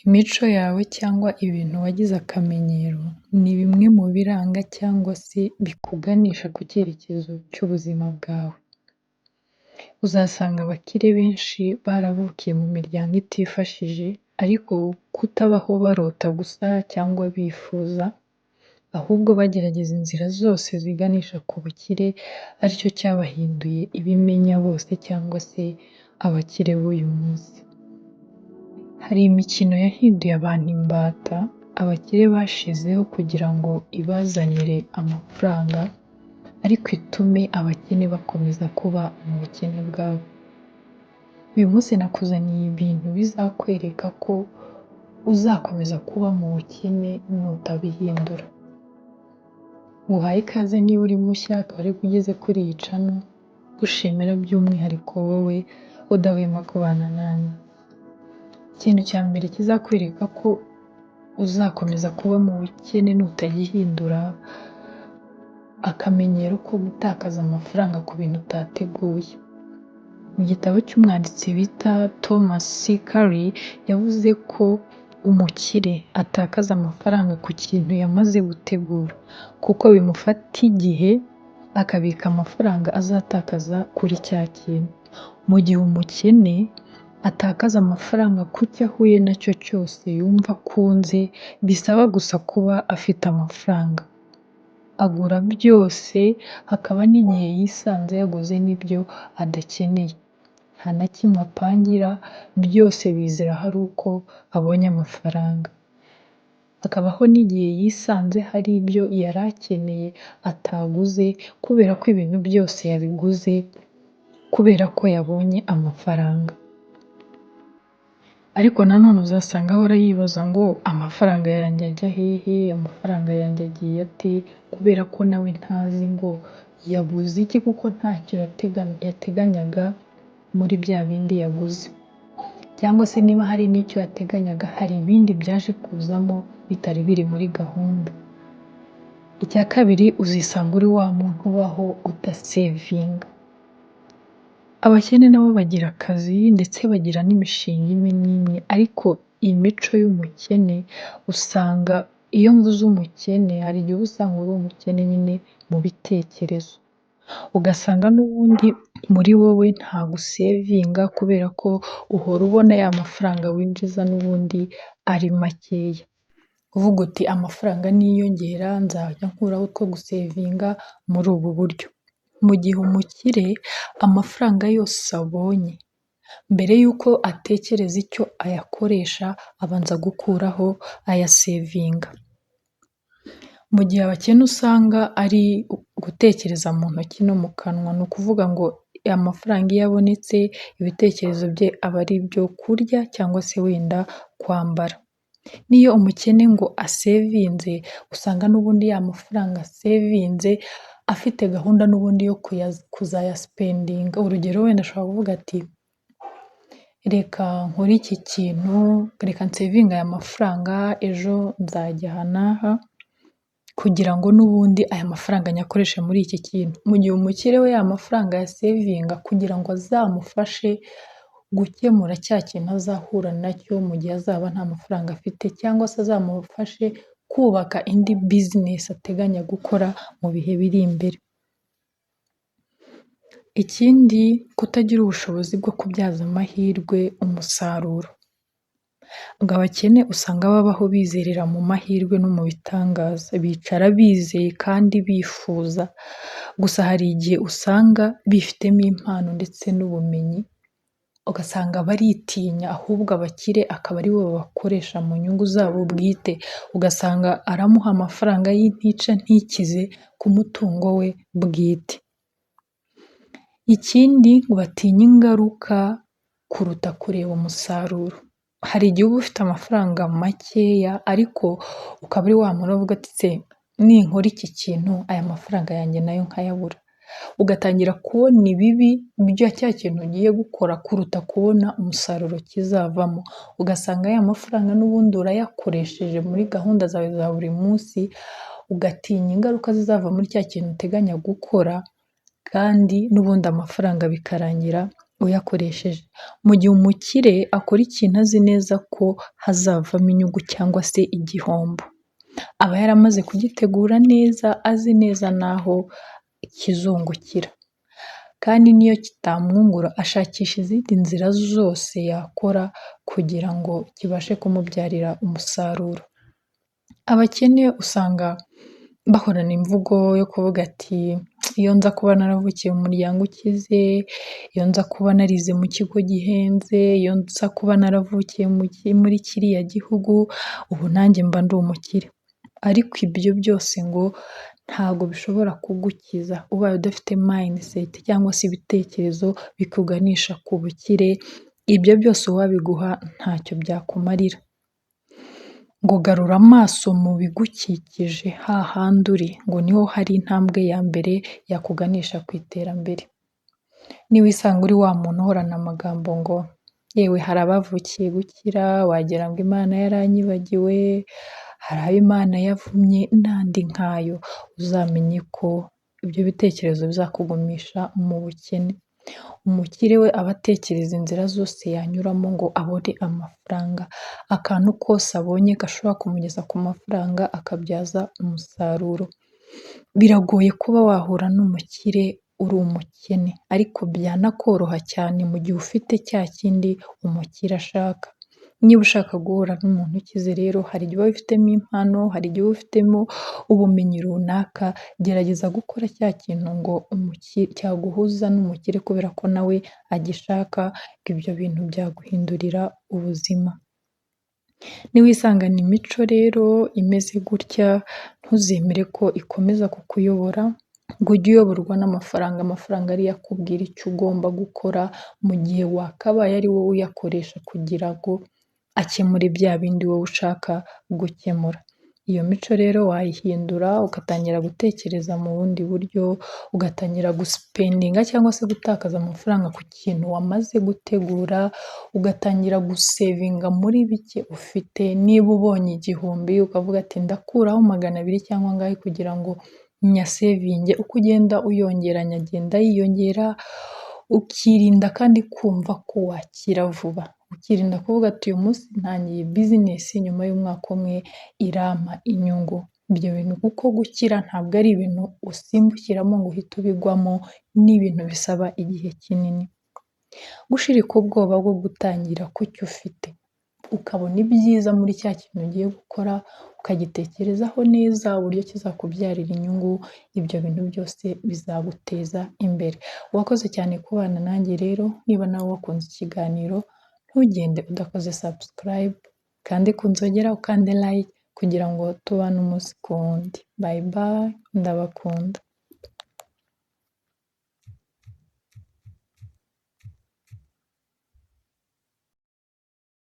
Imico yawe cyangwa ibintu wagize akamenyero, ni bimwe mu biranga cyangwa se bikuganisha ku cyerekezo cy'ubuzima bwawe. Uzasanga abakire benshi baravukiye mu miryango itifashije, ariko kutabaho barota gusa cyangwa bifuza, ahubwo bagerageza inzira zose ziganisha ku bukire, ari cyo cyabahinduye ibimenyabose cyangwa se abakire b'uyu munsi. Hari imikino yahinduye abantu imbata, abakire bashizeho kugira ngo ibazanire amafaranga, ariko itume abakene bakomeza kuba mu bukene bwabo. Uyu munsi nakuzaniye ibintu bizakwereka ko uzakomeza kuba mu bukene nutabihindura. Nguhaye ikaze niba uri mushya akaba aribwo ugeze kuri iyi channel, ngushimira by'umwihariko wowe udahwema kubana nanjye. Ikintu cya mbere kizakwereka ko uzakomeza kuba mu bukene nutagihindura, akamenyero ko gutakaza amafaranga ku bintu utateguye. Mu gitabo cy'umwanditsi bita Thomas C. Carey yavuze ko umukire atakaza amafaranga ku kintu yamaze gutegura, kuko bimufata igihe akabika amafaranga azatakaza kuri cya kintu. Mu gihe umukene atakaza amafaranga ku cyo ahuye nacyo cyose yumva akunze, bisaba gusa kuba afite amafaranga. Agura byose, hakaba n'igihe yisanze yaguze n'ibyo adakeneye. Nta na kimwe apangira, byose biziraho ari uko abonye amafaranga. Hakabaho n'igihe yisanze hari ibyo yari akeneye ataguze, kubera ko ibintu byose yabiguze kubera ko yabonye amafaranga. Ariko nanone uzasanga ahora yibaza ngo amafaranga yanjye ajya hehe, amafaranga yanjye agiye ate, kubera ko nawe ntazi ngo yaguze iki kuko ntacyo yateganyaga muri bya bindi yaguze. Cyangwa se niba hari n'icyo yateganyaga, hari ibindi byaje kuzamo bitari biri muri gahunda. Icya kabiri, uzisanga uri wa muntu ubaho udasevinga. Abakene nabo bagira akazi ndetse bagira n'imishinga imwe n'imwe, ariko imico y'umukene usanga, iyo mvuze umukene hari igihe uba usanga uri umukene nyine mu bitekerezo. Ugasanga n'ubundi muri wowe ntabwo usevinga kubera ko uhora ubona ya mafaranga winjiza n'ubundi ari makeya. Uvuga uti amafaranga niyongera nzajya nkuraho utwo gusevinga muri ubu buryo. Mu gihe umukire amafaranga yose abonye, mbere y'uko atekereza icyo ayakoresha abanza gukuraho ayasevinga. Mu gihe abakene usanga ari gutekereza mu ntoki no mu kanwa, ni ukuvuga ngo amafaranga iyo abonetse ibitekerezo bye aba ari ibyo kurya cyangwa se wenda kwambara. N'iyo umukene ngo asevinze, usanga n'ubundi ya mafaranga asevinze afite gahunda n'ubundi yo kuzayasipendinga. Urugero wenda ashobora kuvuga ati reka nkore iki kintu, reka nsevinge aya mafaranga, ejo nzajya aha n'aha kugira ngo n'ubundi aya mafaranga nyakoreshe muri iki kintu. Mu gihe umukire we ya mafaranga ayasevinga kugira ngo azamufashe gukemura cya kintu azahura nacyo mu gihe azaba nta mafaranga afite, cyangwa se azamufashe kubaka indi bizinesi ateganya gukora mu bihe biri imbere. Ikindi, kutagira ubushobozi bwo kubyaza amahirwe umusaruro. Ngo abakene usanga babaho bizerera mu mahirwe no mu bitangaza, bicara bizeye kandi bifuza, gusa hari igihe usanga bifitemo impano ndetse n'ubumenyi, ugasanga baritinya ahubwo abakire akaba aribo babakoresha mu nyungu zabo bwite, ugasanga aramuha amafaranga y'intica ntikize ku mutungo we bwite. Ikindi, ngo batinya ingaruka kuruta kureba umusaruro. Hari igihe uba ufite amafaranga makeya ariko ukaba uri wa muntu uvuga ati se ninkora iki kintu aya mafaranga yanjye nayo nkayabura. Ugatangira kubona ibibi bya cya kintu ugiye gukora kuruta kubona umusaruro kizavamo. Ugasanga ya mafaranga n'ubundi urayakoresheje muri gahunda zawe za buri munsi, ugatinya ingaruka zizava muri cya kintu uteganya gukora, kandi n'ubundi amafaranga bikarangira uyakoresheje. Mu gihe umukire akora ikintu azi neza ko hazavamo inyungu cyangwa se igihombo. Aba yaramaze kugitegura neza, azi neza n'aho kizungukira. Kandi n'iyo kitamwungura ashakisha izindi nzira zose yakora kugira ngo kibashe kumubyarira umusaruro. Abakene usanga bahorana imvugo yo kuvuga ati iyo nza kuba naravukiye mu muryango ukize, iyo nza kuba narize mu kigo gihenze, iyo nza kuba naravukiye muri kiriya gihugu, ubu nanjye mba ndi umukire. Ariko ibyo byose ngo ntabwo bishobora kugukiza ubaye udafite mindset cyangwa se ibitekerezo bikuganisha ku bukire, ibyo byose uwabiguha ntacyo byakumarira. Ngo garura amaso mu bigukikije hahandi uri, ngo niho hari intambwe ya mbere yakuganisha ku iterambere. Niwisanga uri wa muntu uhorana amagambo ngo yewe hari abavukiye gukira, wagira ngo Imana yaranyibagiwe, hari abo Imana yavumye n'andi nkayo, uzamenye ko ibyo bitekerezo bizakugumisha mu bukene. Umukire we aba atekereza inzira zose yanyuramo ngo abone amafaranga, akantu kose abonye gashobora kumugeza ku mafaranga akabyaza umusaruro. Biragoye kuba wahura n'umukire uri umukene, ariko byanakoroha cyane mu gihe ufite cya kindi umukire ashaka. Niba ushaka guhura n'umuntu ukize rero, hari igihe uba wifitemo impano, hari igihe uba ufitemo ubumenyi runaka, gerageza gukora cya kintu ngo cyaguhuza n'umukire kubera ko nawe agishaka, ibyo bintu byaguhindurira ubuzima. Niwisangana imico rero imeze gutya, ntuzemere ko ikomeza kukuyobora, ngo ujye uyoborwa n'amafaranga, amafaranga ariyo akubwira icyo ugomba gukora, mu gihe wakabaye ari wowe uyakoresha kugira ngo akemure bya bindi wowe ushaka gukemura. Iyo mico rero wayihindura ugatangira gutekereza mu bundi buryo, ugatangira guspendinga cyangwa se gutakaza amafaranga ku kintu wamaze gutegura, ugatangira gusavinga muri bike ufite, niba ubonye 1000 ukavuga ati ndakuraho 200 cyangwa angahe kugira ngo nyasavinge, uko ugenda uyongeranya agenda yiyongera, ukirinda kandi kumva ko wakira vuba. Ukirinda kuvuga ati uyu munsi ntangiye business nyuma y'umwaka umwe irampa inyungu. Ibyo bintu kuko gukira ntabwo ari ibintu usimbukiramo ngo uhite ubigwamo, ni ibintu bisaba igihe kinini. Gushirika ubwoba bwo gutangira ku cyo ufite, ukabona ibyiza muri cya kintu ugiye gukora, ukagitekerezaho neza uburyo kizakubyarira inyungu, ibyo bintu byose bizaguteza imbere. Wakoze cyane kubana nanjye rero, niba nawe wakunze ikiganiro ntugende udakoze subscribe, ukande ku nzogera, ukande like kugira ngo tubane umunsi ku wundi. Bye bye, ndabakunda.